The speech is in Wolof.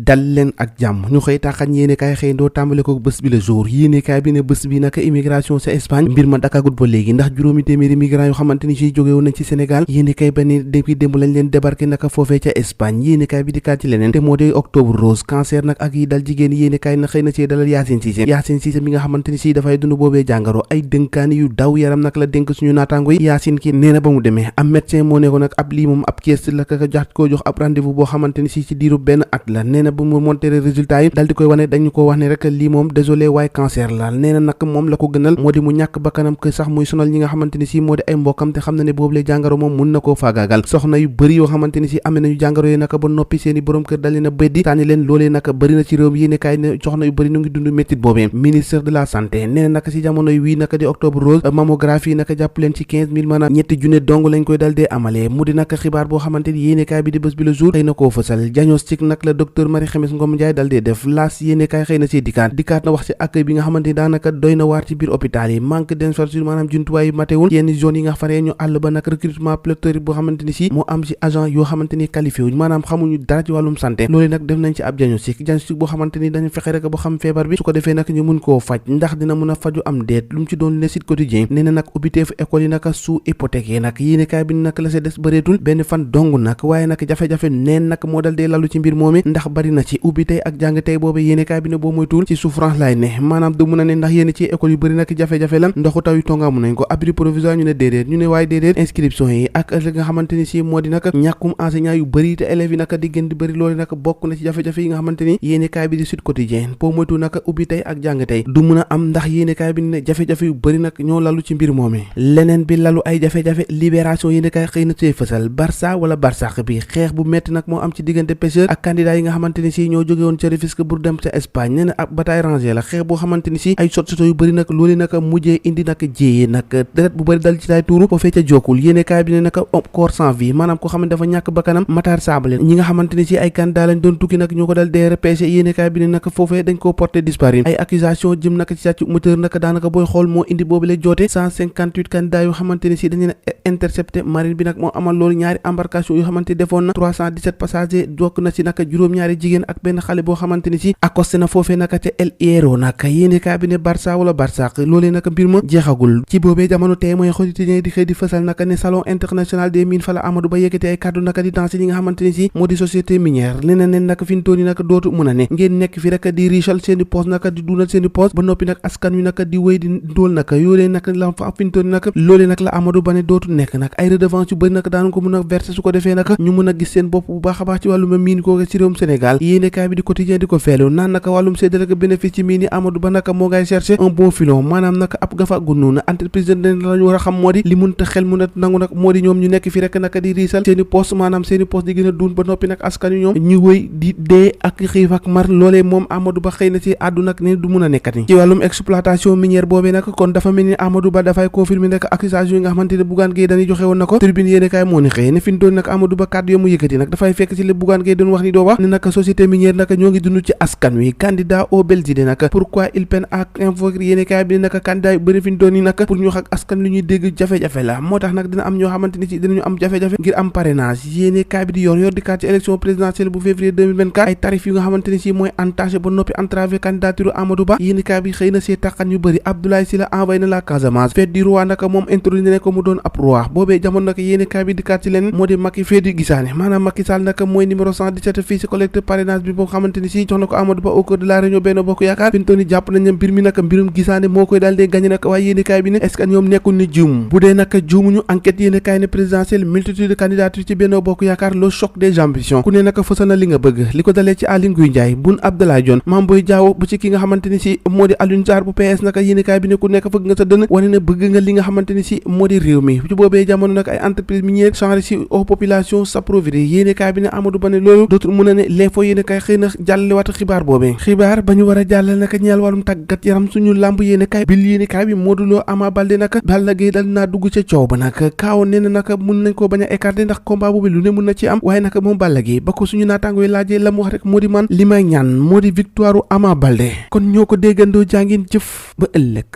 dal leen ak jàmm ñu xëy taxañ yéenekaay xëy ndoo tàmbale ko bés bi le jour yéenekaay bi ne bés bi naka immigration sa Espagne mbir ma dakagut ba léegi ndax juróomi téeméeri migrants yoo xamante ni si jógewoon nañ ci Sénégal yéenekaay ba ne depuis démb lañ leen débarqué naka foofee ca Espagne yéenekaay bi di kaat ci leneen te moo di octobre rose cancer nag ak yi dal jigéen yéenekaay na xëy na ci dalal Yacine Cissé mi nga xamante ni si dafay dund boobee jàngaro ay dénkaani yu daw yaram nag la dénk suñu naataango yi Yacine ki nee na ba mu demee am médecin moo ne ko nag ab lii moom ab kees la ko jox ab rendez-vous boo xamante ni si ci diiru benn at la nee na bu mu monté résultat yi dal di koy wane dañu ko wax ne rek lii moom désolé waaye cancer la nee na nag moom la ko gënal moo di mu ñàkk bakkanam que sax muy sonal ñi nga xamante ni si moo di ay mbokkam te xam na ne boobu lee jàngaro moom mun na koo faagaagal soxna yu bëri yoo xamante ni si amee nañu jàngaro yi naka ba noppi seen i borom kër dal leen a beddi tànni leen loolee naka bëri na ci réew mi yéene kaay ne soxna yu bëri ñu ngi dund méttit boobee ministre de la santé nee na naka si jamono wii naka di octobre rose mammographie naka jàpp leen ci 15 000 maanaam ñetti junne dong lañ koy dal dee amalee mu di naka xibaar boo xamante ni yéene kaay bi di bés bi le jour xëy na koo fësal diagnostic nag la docteur Marie Khemesse Ngom Ndiaye dal dee def laas yéene kaay xëy na si dikkaat na wax ci accueil bi nga xamante ni daanaka doy na waar ci biir hôpital yi manque d'infrastructure maanaam jumtuwaay yu matewul yenn zone yi nga faree ñu àll ba nag recrutement pléthorique boo xamante ni si moo am ci agent yoo xamante ni qualifié wuñ maanaam xamuñu dara ci wàllum santé loolu nag def nañ ci ab diagnostic boo xamante ni dañu fexe rek boo xam feebar bi su ko defee nag ñu mun koo faj ndax dina mun a faju am déet lu mu ci doon le Sud Quotidien nee na nag ubbiteefu école yi nag sous hypothèque nag yéene kaay bi nag la sa des bëreetul benn fan dong nag waaye nag jafe-jafe neen nag moo dal dee lalu ci mbir moomi ndax bari na ci ubbi tey ak jàng tey boobu yéene kaay bi ne boo moytuwul ci souffrance lay ne maanaam du mun a ne ndax yéen ci école yu bëri nag jafe-jafe la ndoxu taw yu tongaamu nañ ko abri provisoire ñu ne déedéet ñu ne waaye déedéet inscription yi ak li nga xamante ni si moo di nag ñàkkum enseignant yu bëri te élèves yi nag di gën di bëri loolu nag bokk na ci jafe-jafe yi nga xamante ni yéene kaay bi di Sud Quotidien boo moytuwul nag ubbi tey ak jàng tey du mun a am ndax yéene kaay bi ne jafe-jafe yu bëri nag ñoo lalu ci mbir moomee leneen bi lalu ay jafe-jafe libération yéene kaay xëy na see fësal Barça wala Barsaq bi xeex bu metti nag moo am ci diggante pêcheur ak candidat yi nga xamante ni si ñoo jóge woon ca Rufisque pour dem ca Espagne nee na ab bataille rangée la xeex boo xamante ni si ay sot-soto yu bëri nag loolu nag mujjee indi nag jéyee nag deret bu bëri dal ci tay tuuru foofee ca jokkul yéene kaay bi ne nag corps sans vie maanaam ko xamante dafa ñàkk bakkanam Matar Sabale ñi nga xamante ni si ay candidat lañ doon tukki nag ñoo ko dal dee repêché yéene kaay bi ne nag foofee dañ koo porté disparu ay accusation jëm nag ci sàcc moteur nag daanaka booy xool moo indi boobu la joote 158 candidats yoo xamante ni si dañu leen intercepté marine bi nag moo amal loolu ñaari embarcation yoo xamante defoon na 317 passagers jokk na si nag juróom-ñaari jigéen ak benn xale boo xamante ni si accosté na foofee nag ca El Hierro nag yéene kaay bi ne Barça wala Barsaq loolee nag mbir ma jeexagul ci boobee jamono tey mooy quotidien di xëy di fësal nag ne salon international des mines fa la Amadou Ba yëkkati ay kàddu nag di danse ñi nga xamante ni si moo di société minière li na nen nag fi ñu toll nii nag dootu mun a ne ngeen nekk fi rek di riche seeni poste nag di duunal seeni poste ba noppi nag askan wi nag di wéy di ndóol nag yoolee nag la fa fi ñu toll nii nag loolee nag la Amadou Ba ne dootu nekk nag ay redevance yu bëri nag daanu ko mun a verser su ko defee nag ñu mun a gis seen bopp bu baax a baax ci wàllum miin kooke ci réewum Sénégal yéene kaay bi di quotidien di ko feelu naan naka wàllum séddale ak bénéfice ci miin yi Amadou Ba nag moo ngay chercher un bon filon maanaam nag ab gafa gunnu na entreprise de la ñu war a xam moo di li mun ta xel mun a nangu nag moo di ñoom ñu nekk fi rek nag di riisal seeni poste maanaam seeni poste di gën a duun ba noppi nag askan wi ñoom ñu wëy di dee ak xiif ak mar loolee moom Amadou Ba xëy na ci àddu nag ne du mun a nekkati ci wàllum exploitation minière boobee nag kon dafa mel ni Amadou Ba dafay confirmer nag accusation yi nga xamante ne Bougane Gueye dañuy joxe woon na ko tribune yéene kaay moo ni xëy ne fi ñu doon nag Amadou Ba kàddu yo mu yëkkati nag dafay fekk ci li Bougane Gueye doon wax ni doo wax ne nag société minière nag ñoo ngi dund ci askan wi candidat au Belgique nag pourquoi il peine à invoquer yéene kaay bi nag candidat yu bëri fi ñu doon ni nag pour ñu wax ak askan li ñuy dégg jafe-jafe la moo tax nag dina am ñoo xamante ni ci dinañu am jafe-jafe ngir am parrainage yéene kaay bi di yor di kaat ci élection présidentielle bu février 2024 ay tarif yu nga xamante ni ci mooy entaché ba noppi entravé candidature Amadou Ba yéene kaay bi xëy na see taxan ñu bëri Abdoulaye Sylla envoyé na la Casamance fête du roi nag moom introduit ne ko mu doon ab roi boobee jamono nag yéene kaay bi di kaat ci leen moo di Macky fee di gisaane maanaam Macky Sall nag mooy numéro 117 fii ci collecte parrainage bi boo xamante ni si jox na ko Amadou Ba au cours de la réunion Benno Bokk Yaakaar fi ñu toll ni jàpp nañ ne mbir mi nag mbirum gisaane moo koy daal dee gagné nag waaye yéene kaay bi ne est-ce que ñoom nekkul ni juum bu dee nag juumuñu enquête yéene kaay ne présidentielle multitude de candidatures ci Benno Bokk Yaakaar le choc des ambitions ku ne nag fësal na li nga bëgg li ko dalee ci Aly Ngouille Ndiaye Boun Abdallah Dionne Mame Boye Diao bu ci ki nga xamante ni si moo di Alioune Sarr bu PS nag yéene kaay bi ne ku nekk fëgg nga sa dënn wane ne bëgg nga li nga xamante ni si moo di réew mi ci boobee jamono nag ay entreprise minière change si aux population s'approvisionner yéene kaay bi ne Amadou Ba ne loolu dootul mun a ne l'info yéene kaay xëy na jàllale waat xibaar boobee xibaar ba ñu war a jàllale nag ñeel wàllum tàggat yaram suñu làmb yéene kaay bil yéene kaay bi Modou Lo Ama Baldé nag Balla Gaye dal naa dugg ca coow ba nag kaaw nee na nag mun nañ koo bañ a écarter ndax combat boobu lu ne mun na ci am waaye nag moom Balla Gaye ba ko suñu naataango yi laajee la mu wax rek moo di man li may ñaan moo di victoire u Ama Baldé kon ñoo ko déggandoo jàngin jëf ba ëllëg